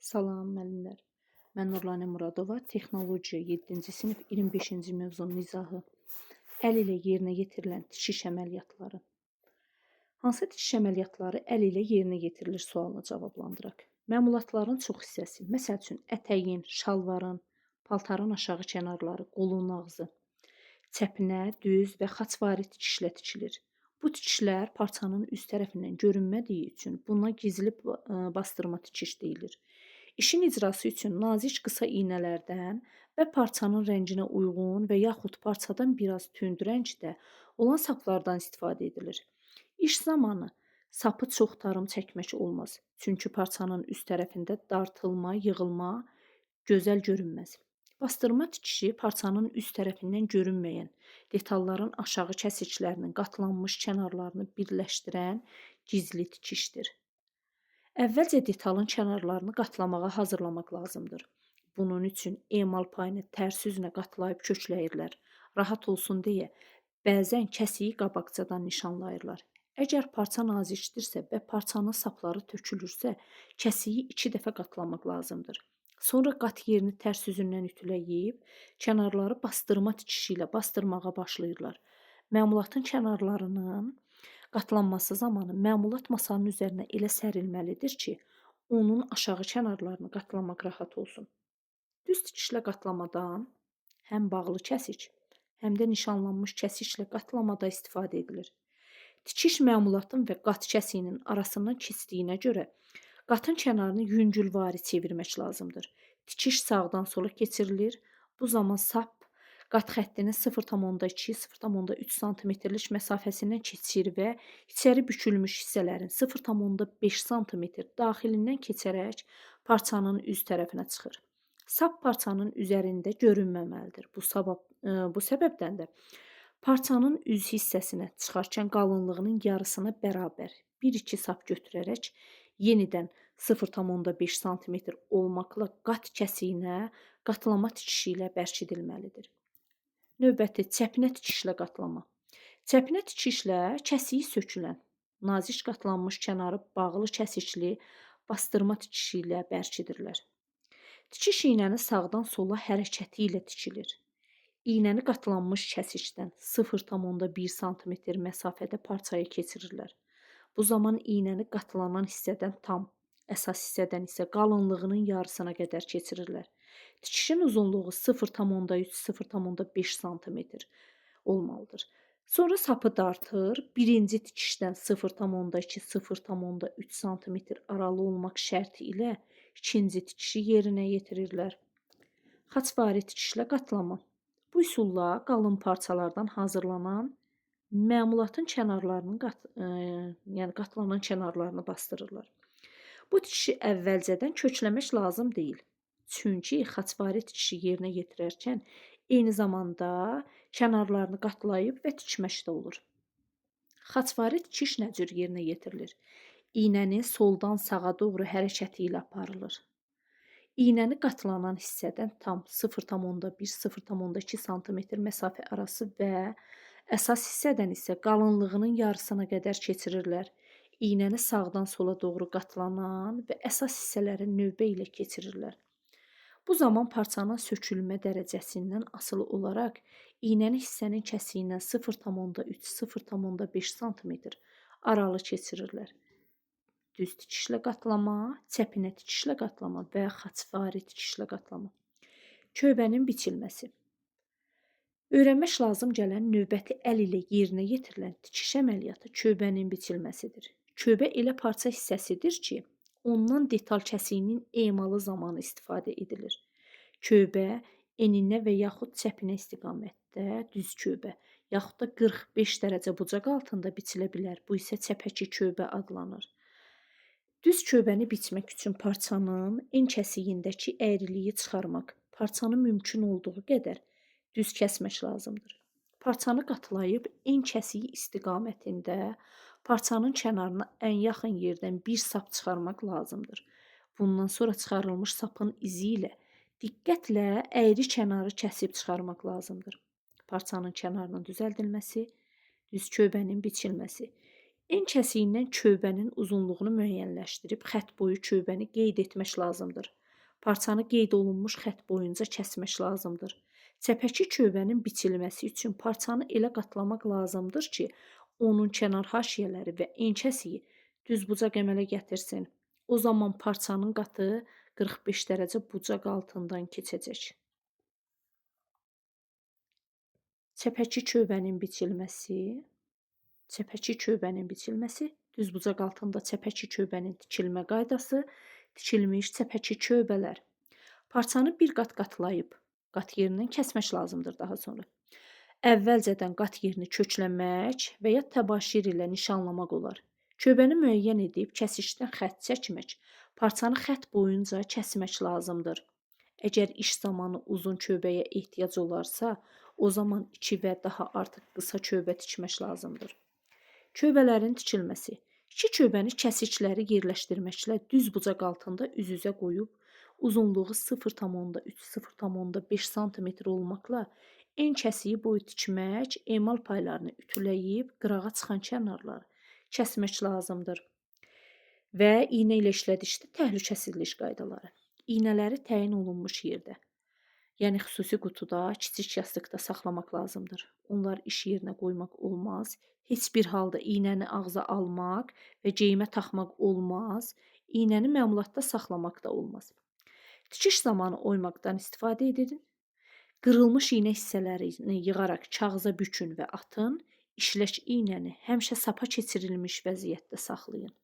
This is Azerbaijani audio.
Salam müəllimlər. Mən Nurlanə Muradova, Texnologiya 7-ci sinif 25-ci mövzunun izahı. Əl ilə yerinə yetirilən tikiş əməliyyatları. Hansı tikiş əməliyyatları əl ilə yerinə yetirilir sualını cavablandıraq. Məmulatların çox hissəsi, məsəl üçün ətəyin, şalvarın, paltarın aşağı kənarları, qolun ağzı, çəpinə, düz və xaçvari tikişlə tikilir. Bu tikişlər parçanın üst tərəfindən görünmədiyi üçün buna gizli bastırma tikiş deyilir. İşin icrası üçün nazik qısa iynələrdən və parçanın rənginə uyğun və yaxud parçadan biraz tünd rəngdə olan saplardan istifadə edilir. İş zamanı sapı çox tarım çəkmək olmaz. Çünki parçanın üst tərəfində dartılma, yığılma gözəl görünməz. Bastırma tikişi parçanın üst tərəfindən görünməyən detalların aşağı kəsiklərinin qatlanmış kənarlarını birləşdirən gizli tikişdir. Əvvəlcə detalın kənarlarını qatlamağa hazırlamaq lazımdır. Bunun üçün emal payını tərs üzünə qatlayıb kökləyirlər. Rahat olsun deyə bəzən kəsiyi qabaqcadan nişanlayırlar. Əgər parça nazikdirsə və parçanın sapları tökülürsə, kəsiyi 2 dəfə qatlamaq lazımdır. Sonra qat yerini tərs üzündən ütüləyib, kənarları bastırma tikişi ilə bastırmağa başlayırlar. Məmulatın kənarlarının qatlanması zamanı məmulat masanın üzərinə elə sərilməlidir ki, onun aşağı kənarlarını qatlamaq rahat olsun. Düz tikişlə qatlamadan həm bağlı kəsik, həm də nişanlanmış kəsiklə qatlamada istifadə edilir. Tikiş məmulatın və qat kəsiyinin arasından keçdiyinə görə qatın kənarını yüngülvari çevirmək lazımdır. Tikiş sağdan sola keçirilir. Bu zaman sap qat xəttinin 0,2-0,3 santimetrlik məsafəsindən keçir və içəri bükülmüş hissələrin 0,5 sm daxilindən keçərək parçanın üz tərəfinə çıxır. Sap parçanın üzərində görünməməlidir. Bu səbəbdən də parçanın üz hissəsinə çıxarkən qalınlığının yarısına bərabər 1-2 sap götürərək yenidən 0,5 sm olmaqla qat kəsiyinə qatlama tikişi ilə bərkidilməlidir. Növbəti çəpinə tikişlə qatlama. Çəpinə tikişlə kəsiyi sökülən, nazik qatlanmış kənarı bağlı kəsikli bastırma tikişi ilə bərkidirlər. Tikiş iynəni sağdan sola hərəkəti ilə tikilir. İynəni qatlanmış kəsikdən 0,1 sm məsafədə parçaya keçirirlər. Bu zaman iynəni qatlanan hissədən tam, əsas hissədən isə qalınlığının yarısına qədər keçirirlər. Tikişin uzunluğu 0,3-0,5 sm olmalıdır. Sonra sapı dartır, birinci tikişdən 0,2-0,3 sm aralı olmaq şərti ilə ikinci tikişi yerinə yetirirlər. Xaçvari tikişlə qatlama. Bu üsulla qalın parçalardan hazırlanan məmulatın kənarlarının qatlanan kənarlarını bastırırlar. Bu tikişi əvvəlcədən kökləmək lazım deyil. Çünki xaçvari tikişi yerinə yetirərkən eyni zamanda kənarlarını qatlayıb və tikmək də olur. Xaçvari tikiş nə cür yerinə yetirilir? İynəni soldan sağa doğru hərəkəti ilə aparılır. İynəni qatlanan hissədən tam 0,1-0,2 sm məsafə arası və əsas hissədən isə qalınlığının yarısına qədər keçirirlər. İynəni sağdan sola doğru qatlanan və əsas hissələri növbə ilə keçirirlər. Bu zaman parçanın sökülmə dərəcəsindən asılı olaraq iynəni hissənin kəsiyindən 0,3-0,5 sm aralı keçirirlər. Düz tikişlə qatlama, çəpinə tikişlə qatlama və xaçvari tikişlə qatlama. Kövbənin biçilməsi. Öyrənmək lazım gələn növbəti əl ilə yerinə yetirilən tikiş əməliyyatı kövbənin biçilməsidir. Kövbə elə parça hissəsidir ki, ondan detal kəsiyinin emalı zamanı istifadə edilir. Kövbə eninə və yaxud çəpinə istiqamətdə düz kövbə, yaxud da 45 dərəcə bucaq altında biçilə bilər. Bu isə çəpəki kövbə adlanır. Düz kövbəni biçmək üçün parçanın en kəsiyindəki əyriliyi çıxarmaq, parçanı mümkün olduğu qədər düz kəsmək lazımdır. Parçanı qatlayıb en kəsiyi istiqamətində parçanın kənarına ən yaxın yerdən bir sap çıxarmaq lazımdır. Bundan sonra çıxarılmış sapın izi ilə diqqətlə əyri kənarı kəsib çıxarmaq lazımdır. Parçanın kənarının düzəldilməsi, düz kövbənin biçilməsi. En kəsiyindən çövbənin uzunluğunu müəyyənləşdirib xətt boyu çövbəni qeyd etmək lazımdır. Parçanı qeyd olunmuş xətt boyunca kəsmək lazımdır. Çəpəki çövbənin biçilməsi üçün parçanı elə qatlamaq lazımdır ki, onun kənar haşiyələri və en kəsiyi düzbucaq əmələ gətirsin. O zaman parçanın qatı 45 dərəcə bucaq altından keçəcək. Çəpəki çövbənin biçilməsi, çəpəki çövbənin biçilməsi, düzbucaq altında çəpəki çövbənin tikilmə qaydası, tikilmiş çəpəki çövbələr. Parçanı bir qat qatlayıb, qat yerindən kəsmək lazımdır daha sonra. Əvvəlcədən qat yerini kökləmək və ya təbaşir ilə nişanlamaq olar. Çövbəni müəyyən edib kəsişdən xətt çəkmək, parçanı xətt boyunca kəsmək lazımdır. Əgər iş zamanı uzun çövbəyə ehtiyac olarsa, o zaman 2 və daha artıq qısa çövbə tikmək lazımdır. Çövbələrin tikilməsi. İki çövbəni kəsikləri yerləşdirməklə düz bucaq altında üz-üzə qoyub, uzunluğu 0,3-0,5 sm olmaqla en kəsiyi boyu tikmək, emal paylarını ütüləyib qırağa çıxan kənarları kəsmək lazımdır. Və iynə ilə işlədikdə təhlükəsizlik qaydaları. İynələri təyin olunmuş yerdə, yəni xüsusi qutuda, kiçik yastıqda saxlamaq lazımdır. Onlar iş yerinə qoymaq olmaz. Heç bir halda iynəni ağza almaq və geyimə taxmaq olmaz. İynəni məmulatda saxlamaq da olmaz. Tikiş zamanı oymaqdan istifadə edin. Qırılmış iynə hissələrini yığaraq kağıza bükün və atın. İşlək iynəni həmişə sapa keçirilmiş vəziyyətdə saxlayın.